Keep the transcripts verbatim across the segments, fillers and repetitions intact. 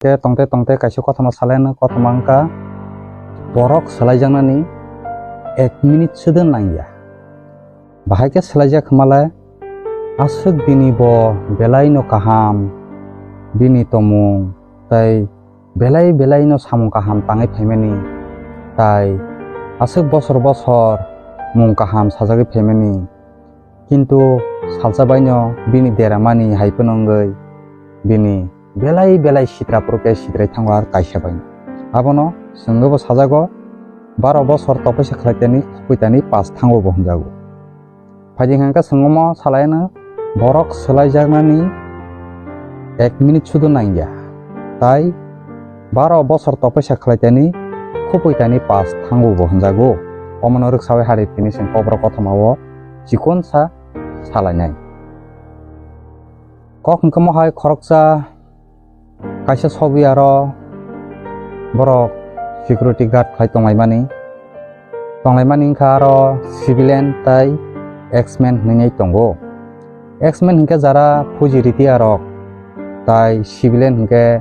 Khe tongte tongte kaisa kothoma salaino, kothoma wngkha borok swlaijaknani ek minute sudo nangya. Bahai khe swlaijak hwnmalai, aswk bini bo belaino kaham, bini tomung tei belai belaino samung kaham tangwi phaimani, tai aswk bosor bosor mung kaham sajagwi phaimani. Kintu salsa baino bini deramani hai phano wngwi bini belai belai sitra phuru khe sitrai thango ar kaisa baino. Abono chwngwibo sajago, baro bosor tophaisa khlaitani, khupuitani pass thango bo hwnjago. Phaidi hwnkhe chwng omo salaino borok swlaijaknani ek minute sudo nangya. Tai baro bosor tophaisa khlaitani, khupuitani pass thango bo hwnjago. Omono rwksawi hari tini chwng Kokborok kothoma o chikonsa salainai. Kok hwnkhe mohai khoroksa kaisa software o borok security guard khlai tonglaimani. Tonglaimani wngkha aro civilian tai X-men hinwi tongo. X-men hinkhe jara fuji retire rok, tai civilian hinkhe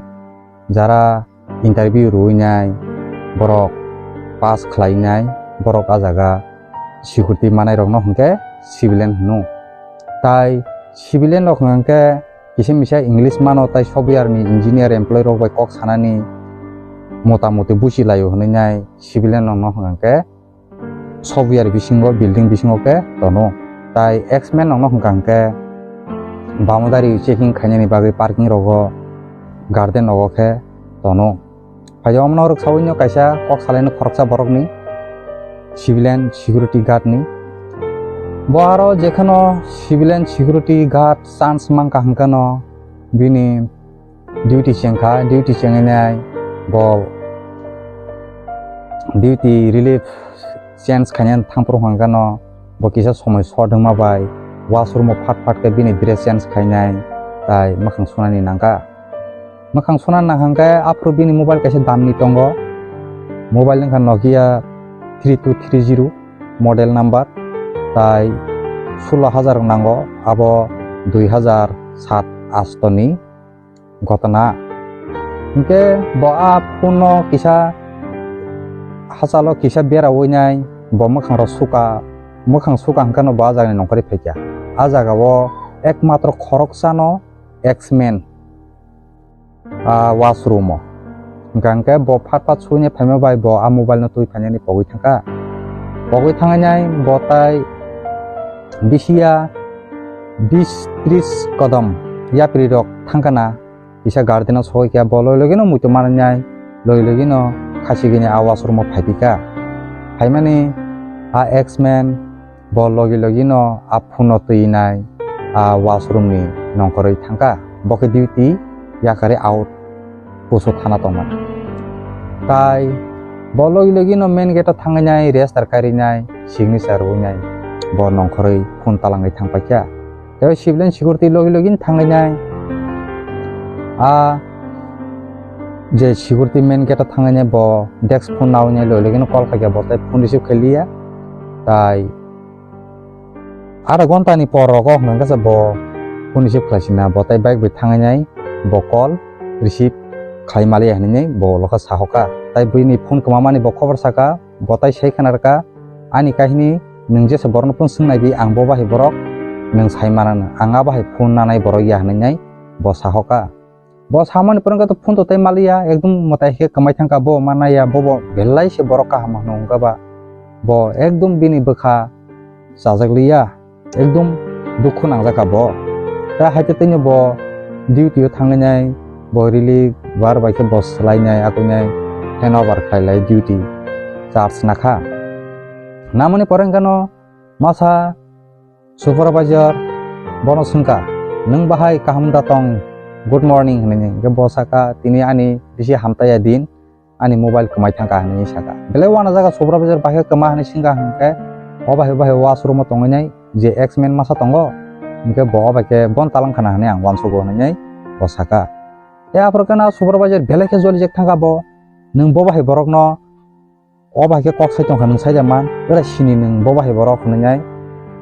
jara interview rwinai, borok pass khlainai, borok a jaga security manai rokno hinkhe civilian hino. Tai civilian rok hinkhe kisa misa English mano, tai software ni engineer employee rok bai kok sanani mota moti buchi laio hinwi nai civilian rok no hwnkha khe software bisingo, building bisingo khe tono. Tai X-men rok no hwnkha khe boundary checking khainani bagwi parking rogo, garden rogo khe tono. Phaidi omono rwksawi no kaisa kok salaino khoroksa borokni civilian security guard ni. Bo aro jekheno civilian security guard chance mankha hwnkhe no bini duty chengkha, duty chenginai bo duty relief change khainani thangphuru hwnkhe no bo kisa somoi short wngma bai washroom o phat phat khe bini dress change khainai tai mwkhang sunani nangkha. Mwkhang suna nang hwnkhe aphuru bini mobile kaisa damni tongo. Mobile wngkha Nokia three two three zero model number, tai sulo hajar nango, abo dui hajar sat asto ni ghotona. Hinkhe bo a phone no kisa hachalo kisa bera winai bo mwkhang rok suka, mwkhang suka hwnkhe no bo a jagani nongkhorwi phaikha. A jaga o ekmatro khoroksa no X-men a washroom o. Hwnkha hwnkhe bo phat phat suinai phaima bai bo a mobile no twi phainani pogwi thangkha. Pogwi thangainai bo tai bisiya bis tris kodom yapri rok thangkha na, kisa garden o sogwi kha, bo loi logino muitu manwi nai, loi logino khachigini a washroom o phaipikha. Phaimani a X-men bo logi logi no a phone no twi nai a washroom ni nongkhorwi thangkha. Bo khe duty yakarwi out kusu thana tongmani. Tai bo logi logi no main gate o thangwi nai register karwi nai signature rwwi nai bo nongkhorwi phone talangwi thangpaikha. Tei civilian security logi logi no thangwi nai a je security main gate o thangwi nai bo desk phone nawi nai logi logi no call khaikha bo tai phone receive khailiya. Tai Aro ghonta ni por rogo hwnkha khe bo phone receive khlai sina bo tai bike bai thangwi nai bo call receive khlai maliya hinwi bo lokha sahokha. Tai bini phone kwmamani bo khobor saka, bo tai sai khna rwkha, "Ani kahini nwng jesa borokno phone swng nai di, ang bo bahai borok nwng sai manano, ang a bahai phone nanai borok ya," hinwi nai bo sahokha. Bo samani pore wngkha to phone to tei maliya, ekdom mwtai khe kwmai thangkha, bo ma naiya, bo bo belai se borok kaham hwnwi wngkha ba. Bo ekdom bini bwkha chajak liya, ekdom dukhu nangjak kha bo. Ta haite tei bo duty o thangwi nai, bo rili bar bai khe bo swlai nai, akwi nai handover khlai lai duty charge nakha. Namani pore wngkha no masa Supervisor bono swngkha, "Nwng bahai kaham da tong? Good morning," hwnwi. Hwnkhe bo sakha, "Tini ani bisi hamtaiya din, ani mobile kwmai thangkha," hwnwi sakha. Belai uanajaga supervisor bahai kwma hwnwi swngkha hwnkhe, "O bahai, bahai washroom o tongwi nai je X-men masa tongo?" Hwnkhe bo, "O bai khe bon talang khana hwnwi ang uansugo," hwnwi bo sakha. Tei aphuru khe na supervisor belai khe jolijak thangkha bo, "Nwng bo bahai borokno o bai khe kok sai tongkha, nwng sai da man, ora sini nwng bo bahai borok," hwnwi nai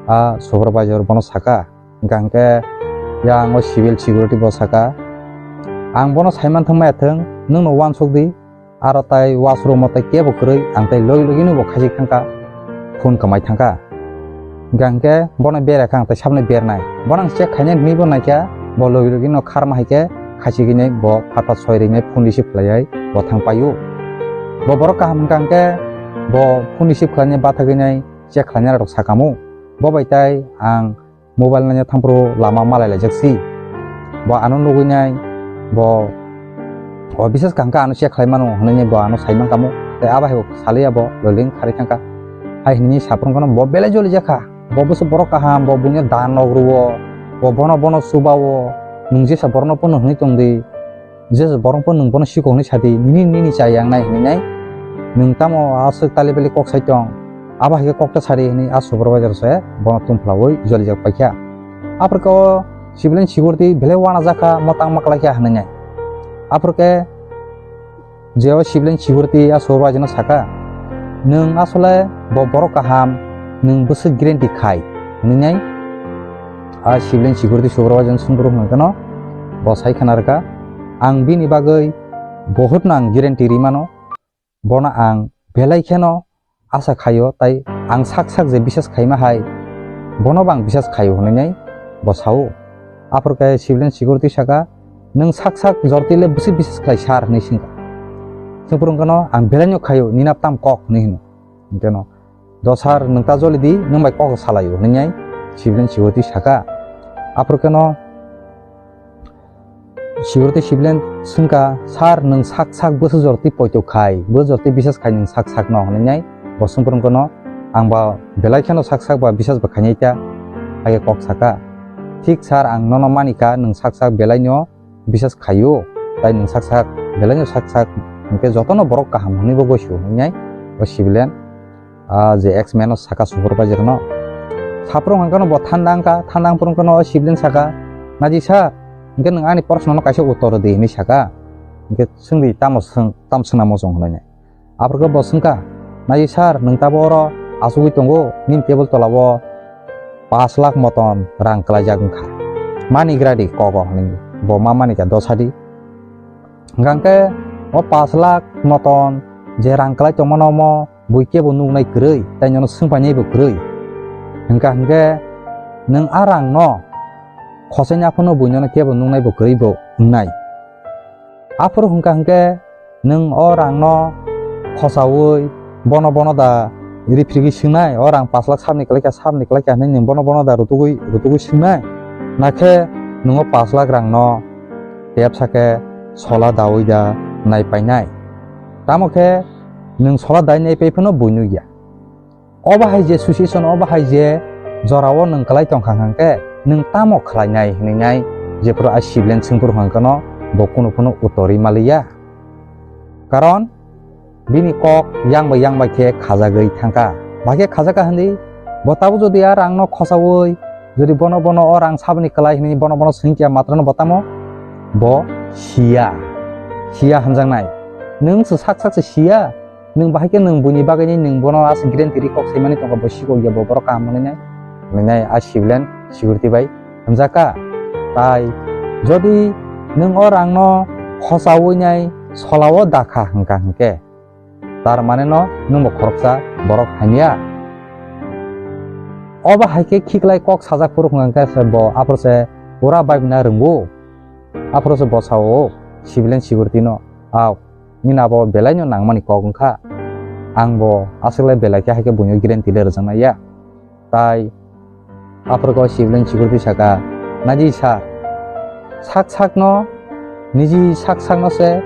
a supervisor bono sakha. Hwnkha hwnkhe yang o civil security bo sakha, Ang bono saiman thangmaya thwng, nwngno uansuk di, aro tai washroom o tai kebo kwrwi, ang tai logi logi no bo khaisik thangkha, phone kwmai thangkha. Hingkha hingkhe bono berakha ang tai saboni bernai. Bono ang check khainai hinwi bo naikha, bo logi logi no kharma hai khe khaisigwi nai bo phat phat soi rinai phone receive khlaiwi bo thang paio. Bo borok kaham hingkha hingkhe bo phone receive khlainai bathagwi nai check khlainai rok sakamo. Bo bai tai ang mobile naina thampro lama malai laijak si. Bo ano nugwi nai, bo, o bisas kaham khe ano check khlai mano hwnwi bo ano sai mankha mo. Tei abo hai bo saliya bo loiling kharwi thangkha. Hai hwnwi saprung kono bo belai joli jakha. Bo bwswk borok kaham, bo buino dan rok rwo, bo bono bono chuba o, nwng jesa borokno pono hwnwi tong di. Je borok po nwng bono sikok hinwi sadi, nini, nini cha yang nai hinwi nai. Nwng tamo aswk tali bali kok sai tong? Abo hai khe kok ta sari hinwi a supervisor se bono tum phlaui jolijak paikha. Aphuru khe o civilian security belai uanajakha, mwtang maklaikha hinwi nai. Aphuru khe je o civilian security a supervisor no saka, "Nwng asole bo borok kaham, nwng bwswk guarantee khai?" hinwi nai. A civilian security supervisor swngbruk hwnkheno bo sai khna rwkha, "Ang bini bagwi bohut no ang guarantee ri mano, bono ang belai kheno asa khaio, tai ang sak sak je bisas khaima hai bono bo ang bisas khaio," hwnwi nai bo sao. Aphuru khe civilian security saka, "Nwng sak sak jorti le bwswk bisas khlai sir?" hwnwi swngkha. Swngbruk hwnkheno, "Ang belai no khaio, nini abo tam kok," hwnwi hwno. Hwnkhe no, "Do sir, nwng ta joli di, nwng bai kok salaio," hwnwi nai civilian security saka. Aphuru khe no security civilian swngkha, "Sir, nwng sak sak bwswk jorti poito khai, bwswk jorti bisas khai nwng sak sak no?" hwnwi nai bo swngbruk hwnkheno, "Ang ba belai kheno sak sak ba bisas ba khainai ta," hai khe kok saka. "Thik sir, ang nono mani kha, nwng sak sak belai no bisas khaio, tai nwng sak sak belai no sak sak, hwnkhe jotono borok kaham hwnwi bo goisio," hwnwi nai bo civilian, ah, je ex man no saka supervisor no. Saprung hwnkheno bo thanda wngkha, thanda wngphuru hwnkheno o civilian saka, "Naji sir, hwnkhe nwng ani proshno no kaisa uttor di," hwnwi saka. Hwnkhe swngdi, "Tamo swng, tam swngna muchung?" hwnwi nai. Aphuru khe bo swngkha, "Naji sir, nwng tabo oro achugwi tongo, nini table tola o pas lakh moton rang kwlaijak wngkha. Mani gra di kogo," hwnwi bo ma mani kha dosa di. Hwnkha hwnkhe o pas lakh moton je rang kwlai tongmano omo bui kebo nuknai kwrwi, tai nono swngpainai bo kwrwi. Hwnkha hwnkhe nwng a rang no khosaini aphano bui nono kebo nuknai bo kwrwi bo wngnai. Aphuru hwnkha hwnkhe nwng o rangno khosaui bono bono da riphrigwi swngnai, o rang pas lakh sabni kwlaikha, sabni kwlaikha hinwi nwng bono bono da rutugwi, rutugwi swngnai? Nakhe nwng o pas lakh rangno tepsa khe sola daui da naipainai? Tamo khe nwng sola dai naipai phano bui nukya. Obo hai je situation, obo hai je jorao nwng kwlai tongkha hwnkhe, nwng tamo khlainai hwnwi nai jephru a civilian swngphuru hwnkhe no bo kunu phano uttorwi maliya. Karon bini kok yang bai yang bai khe khajagwi thangkha. Bahai khe khajakha hwnwi bo tabuk jodi a rangno khosaui, jodi bono bono o rang saboni kwlai hwnwi bono bono swngkya matrano bo tamo bo siya, siya hwnjaknai. Nwng se sak sak se siya, nwng bahai khe nwng buini bagwi ni nwng bono aswk guarantee ri kok saimani tongkha, bo sikok ya, bo borok kaham manwi nai, manwi nai a civilian security bai hwnjakha. Tai jodi nwng o rangno khosaui nai solao dakha hwnkha hwnkhe, tar mane no nwng bo khoroksa borok hamya. Obo hai khe khiklai kok sajak phuru hwnkha hwnkhe se bo aphuru se pura bai mwnai rwngo. Aphuru se bo sao civilian security no, "Au, nini abo belai no nangmani kok wngkha. Ang bo aswk lai belai khe hai khe buino guarantee le rwjaknai ya." Tai aphuru khe o civilian security saka, "Naji sir, sak sak no, niji sak sak no se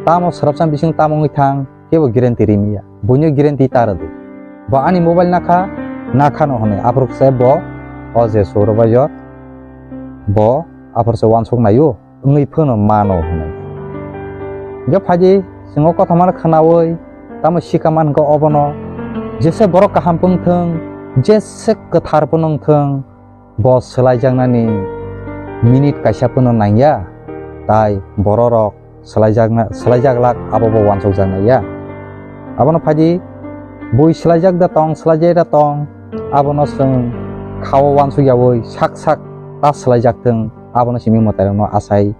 tamo swrapsa bising tamo wngwi thang, kebo guarantee rimya, buino guarantee ta rwdi. Bo ani mobile nakha, nakha no," hwnwi. Aphuru se bo o je supervisor, bo aphuru se uansuk naio, wngwi phano mano hwnwi. Hwnkhe phaidi chwng o kothoma no khwnaui tamo sika man hwnkhe obono, jesa borok kaham phano wngthwng, jesa kwthar phano wngthwng, bo swlaijaknani minute kaisa phano nangya, tai bororok swlaijakna, swlaijaglak abo bo uansukjaknai ya. Abono phaidi bui swlaijak da tong, swlaijak da tong, abono chwng khao uansukyaui sak sak ta swlaijaktwng, abono simi mwtairokno achai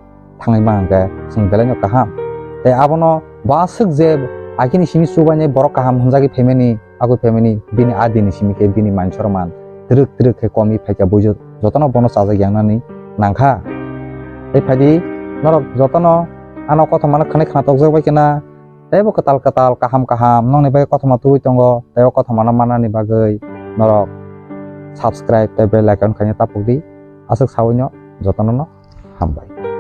thangwi ma hwnkhe chwng belai no kaham. Tei abono bo aswk je akini simi chubainai borok kaham hwnjagwi phaimani, agwi phaimani bini adini simi khe bini man soroman twrwk twrwk khe komwi phaikha, buijo jotono bono chajak yangnani nangkha. Tei phaidi norok jotono ano kothomano khwnai khna tokjak bai khe na, teibo kwtal kwtal kaham kaham nokni bagwi kothoma tubui tongo, tei o kothomano mannani bagwi norok subscribe tei bell icon khaina tapukdi. Aswk sawino jotono no hambai.